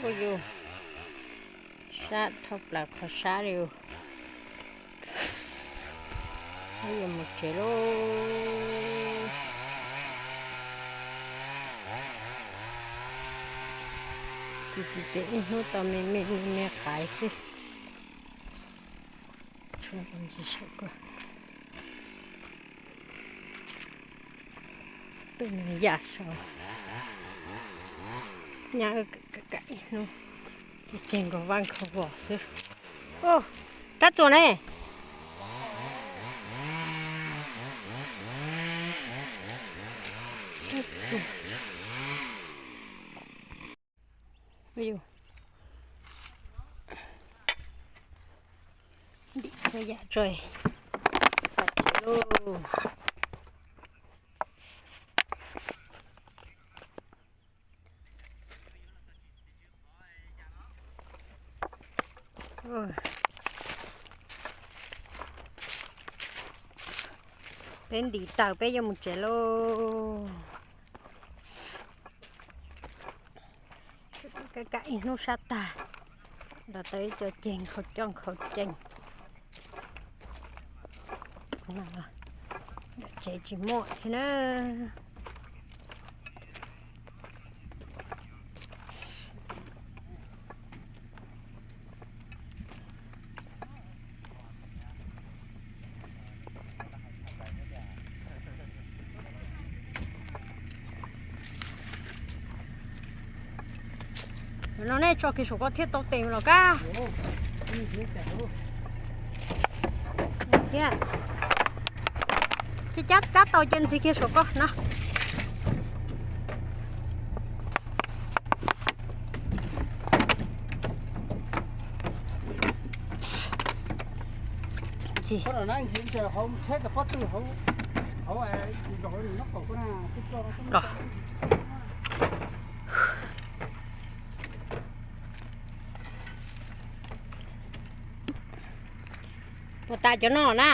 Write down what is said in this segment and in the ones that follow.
Ua yus sab dhau plaws qhov sab li. Yuav mus tsev lauj. Txiv txiv txiv ib hnub tau me me me me qaiv xwb. Tshuav ntsis saum ko. Peb nws yam saud. Nyab kam ib hnub ces nkaus vaj nkaus vos xwb. Rab txuas ne. Ntim txhua yam tso. Peb ntim tawm peb yuav mus tsev lauj. Kam ib hnub sab tag, los tau ib co ceg nkhaus coj nkhaus cees. Tsev tsis muaj thiab na. No nej tso kiag saum ko thiaj tau tes los kab. Thiab, tsis cab kab tau ces ntxig kiag saum ko no. Puas tas cov no na?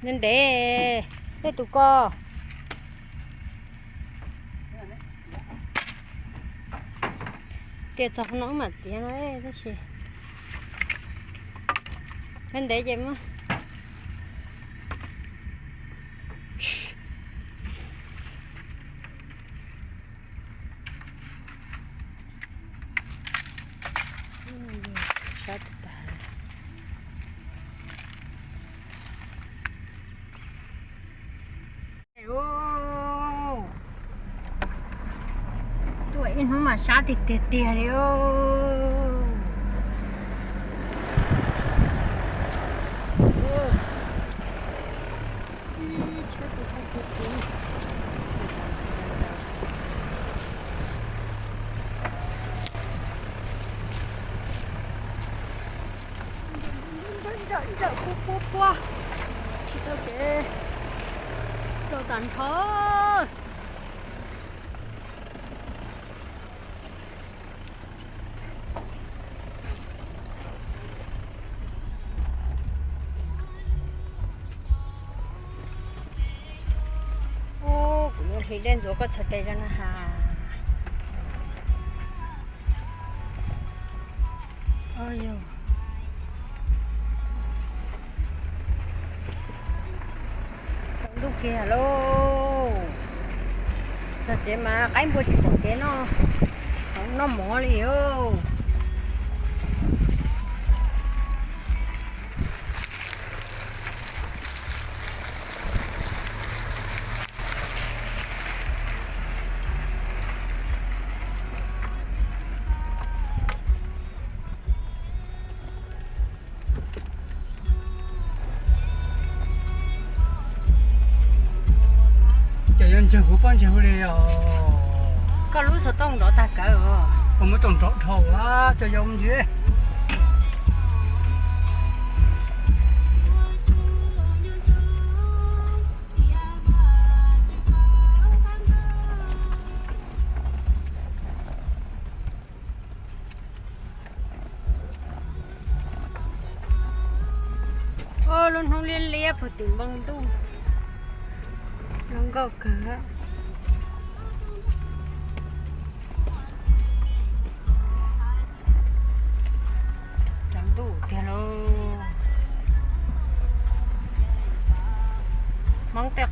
Ntev ntev, tej tus ko. Tias txog qhov no wb mam txiav no tab sis ntev ntev ces muab. Tuaj ib hnub mas sab tiag tiag tiag li. Ntsawm ntsawm puab puab puab, tsis tau kev rau tas nrho. Ub, kuv yuav hliv dej ntxuav koj txhais tes rau na has. Tsaus ntuj kiag lauj. Txog tsev mas qaib npua tsis pom kev noj, noj mov li os. Cov yog ntseeg huv pob ntseeg huv li os. Koj lub xov tooj nrov tag kawg os. Koj muab tso nrov dhau a, cov yog ntseeg. Lub hnub liab liab puag tim npoo ntuj, zoo nkauj kawg.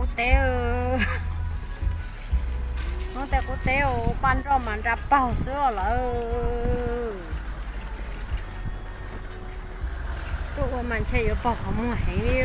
Qub teb, hnub tej qub teb ua paj nroj mas nra paug xwb lawm. Tuaj ua mas ntshe yuav paug qhov muag heev li.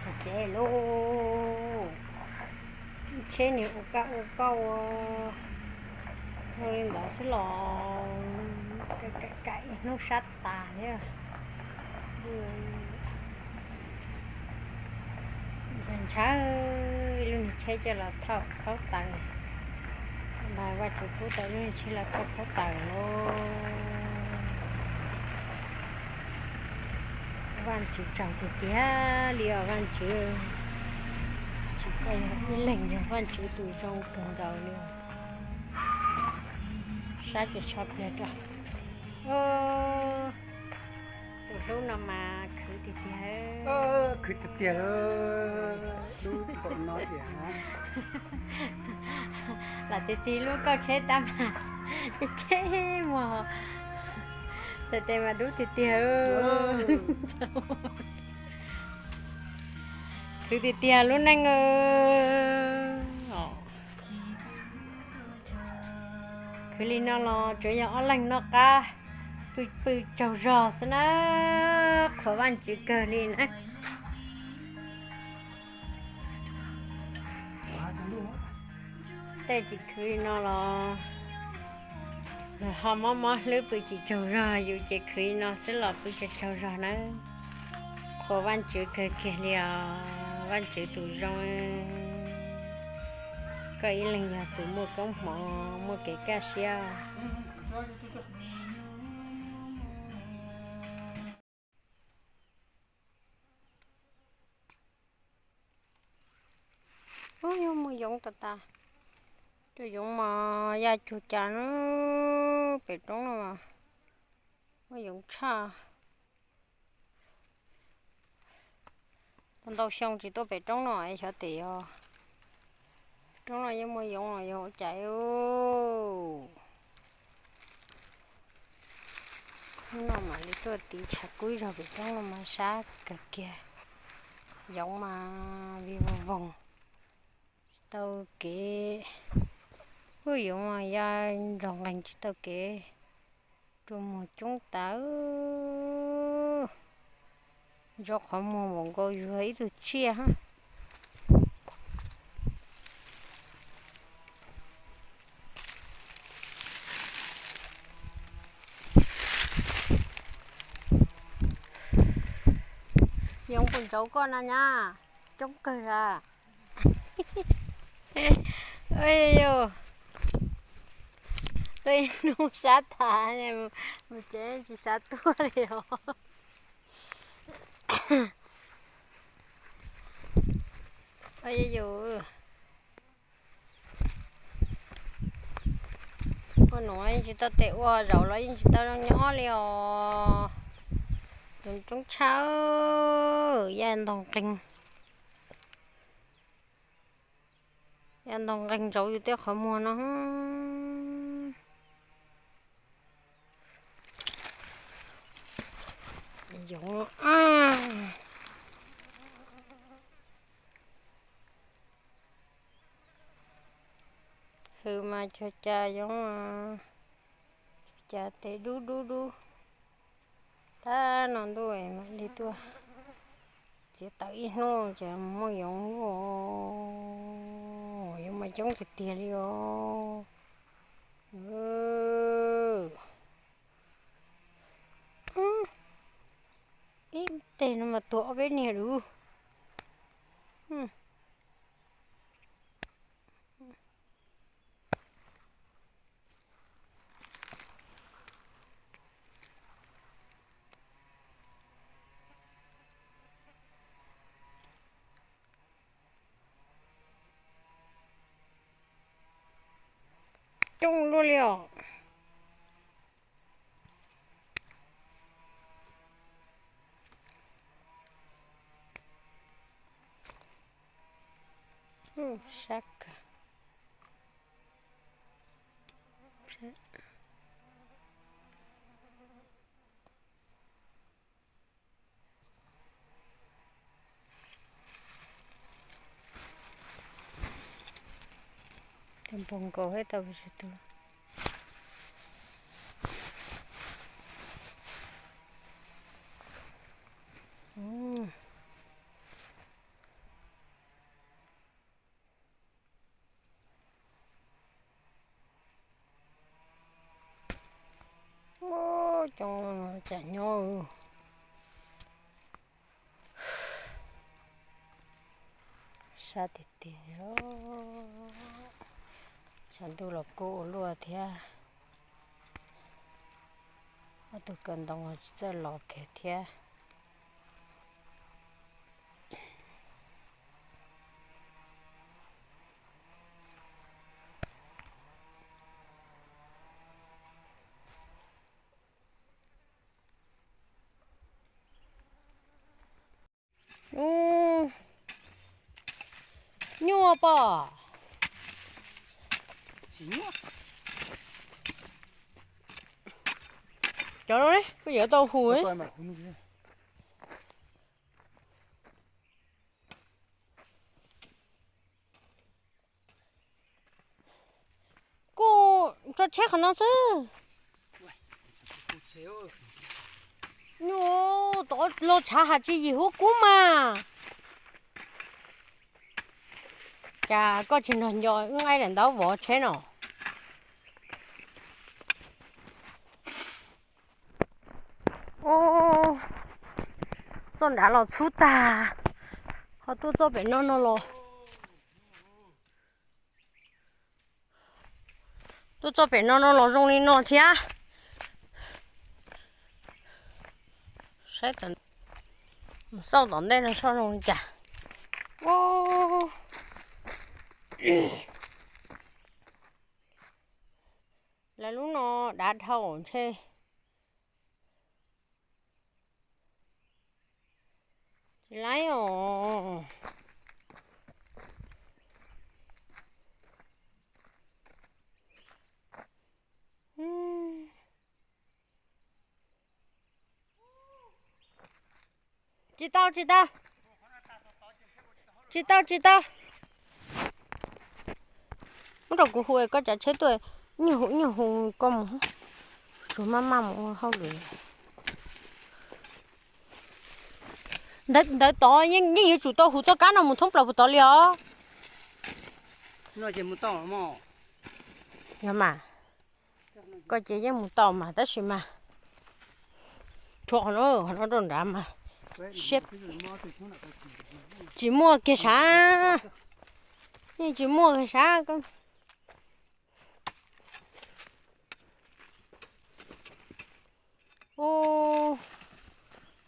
Txog tsev lauj, tsheb nws ua kab ua koj ua, ua li ntawd xwb los kaim ib hnub sab tas thiab. Ntshaw ntshaw ib lub niag tsheb coj los thauj khaub taws, Vaj Tswv pub tau lub niag tsheb los thauj khaub taws lauj. Vaj Tswv tsaug tiag tiag li os Vaj Tswv. Tsis tau yog ib leeg, yog Vaj Tswv tus zoo kawg nkaus li. Sab ces so pliag rau. Tus hlub no mas khwv tiag tiag. Khwv tiag tiag, hlub npaum no tiag. Lam tig tig lub kauj tsheb tab mas ceb ceb muag, txhais tes mas dub tiag tiag. Khwv tiag tiag lub neej. Khwv li no los tsuas yog ob leeg noj qab pw pw tsaug zog xwb na, qhuas Vaj Tswv kawg li na. Tej tsis khwv li no los ho mob mob hlwb pw tsis tsaug zog, yus ces khwv li no xwb los pw tsis tsaug zog nawb. Qhuas Vaj Tswv kawg kiag li os, Vaj Tswv tus zoo, koj ib leeg yog tus muaj koob hmoov muaj kev kaj siab. Ub, yuav muaj yoov tas tas. Cov yoov mas ya cuag cas na, pem roob no mas muaj yoov tshaj. Tau ntau xyoo tsis tuaj pem roob no es xyov tias yog roob no yeej muaj yoov los yog ua cas. Hnub no mam li tuaj tiv tshav kub zog pem roob no mas sab kawg kiag. Yoov mas vig voog voog, tsis tau kev. Ub, yoov mas ya nrog nqeeg tsis tau kev, rua muag coob tas. Ntso qhov muag npaum nkaus yus ib tug tsiaj hab. Yoov puas ntsauv koj na nyab? Coob kawg a. Yog tuaj ib hnub sab tas, mus tsev tsis xav tuaj li os. Yog ua nuav yeej tsis tau tes ua, zaum los yeej tsis tau nyob li os. Yoov coob tshaj, ya ntog nqeeg, ya ntog nqeeg ntsauv yus tej qhov muag no. Yoov, hws mas cuag cas yoov, cuag cas tes dub dub dub. Tab no ntuj mam li tuaj txiav taws ib hnub ces muaj yoov, yoov mas coob tiag tiag li os. Ib teg no mas tuag ob peb niag lawm. Coob luaj li os. Sab kawg. Tus npog nkaus thiab tau tsis tu. Cov cas nyob. Sab tiag tiag. Tshav ntuj los kub ua luaj thiab. Ob tug kaw ntoo tsis txawj los kiag thiab. Nyuaj pom. Cov no ne, koj yuav tau hu. Kuj tso tsheb qhov no xwb. Nyuj, tod los tshav has tsis yim huab kub mas. Cas koj tsis nrog nco wb nqaij daim ntaub vov tsheb no? Txoj nrad los txhub tag, ho tuaj txoj pem no no los. Tuaj txoj pem no no los zoo li no thiab. Saib, mus xauj tom ntej no soj zoo li cas. Lawv lub no dav dhau ntshe. Tsis laib os. Tsis tau, tsis tau. Tsis tau, tsis tau. Muab rau kuv hu koj tsav tsheb tuaj, nyuj hu, nyuj hu koj mus, tsuas maj maj mus ua hauj lwm. Ntawd tod yeej yuav tsum tau hu txoj kab no mus thoob plaws puag tod li os. Yog mas, koj ces yeej mus tau mas tab sis mas tshuav qhov no, qhov no rau nrad mas siab. Tsis muaj kiag sav, yeej tsis muaj kiag sav. Ub,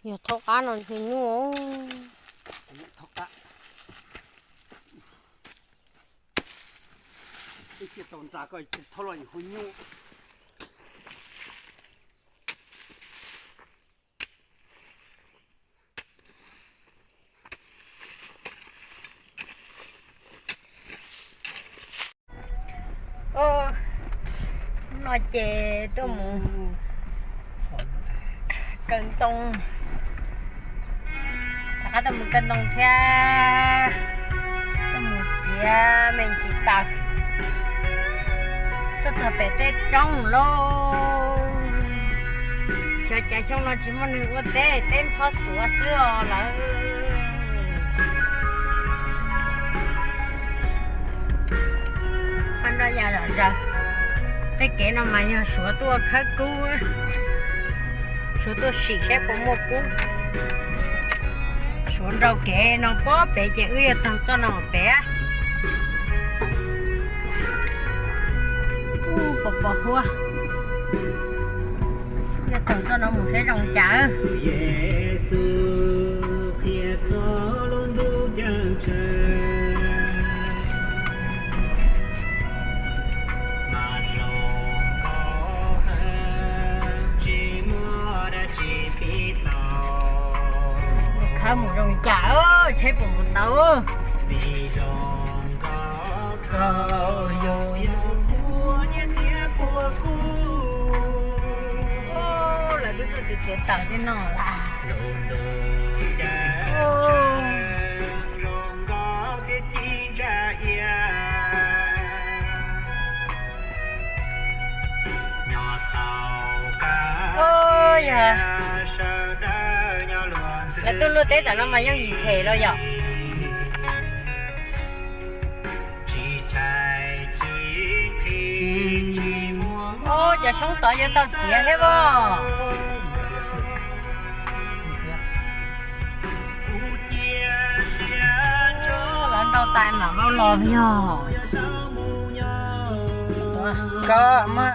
yog thaub qab no ntshe nyuaj. Ub, no ces tuaj mus kaw ntoo, rov qab tuaj mus kaw ntoo thiab tuaj mus txiav me ntsis taws, tuaj txog pem tej roob lauj. Xyov cas xyoo no tsis muaj neeg ua teb, teb phob xuav xwb os lawm. Paj nroj ya zom zaws. Tej kev no mas yog Suav tuaj khawb kub, Suav tuaj sim saib puas muaj kub. Suav nrau kev no puag pem ces wb yuav taug txoj no pem. Ub, pos pos huab. Yuav taug txoj no mus saib zoo cas. Khawb mus zoo cas, tsheb puas mus tau. Lawv twb tuaj txiav txiav taws tej no lawm. Yog lawv tuaj luaj teb tam no mas yooj yim them los yom. Cov xyoob tod yuav tau txiav thiab os. Lawv nrau tais mam vau los yog. Koj muab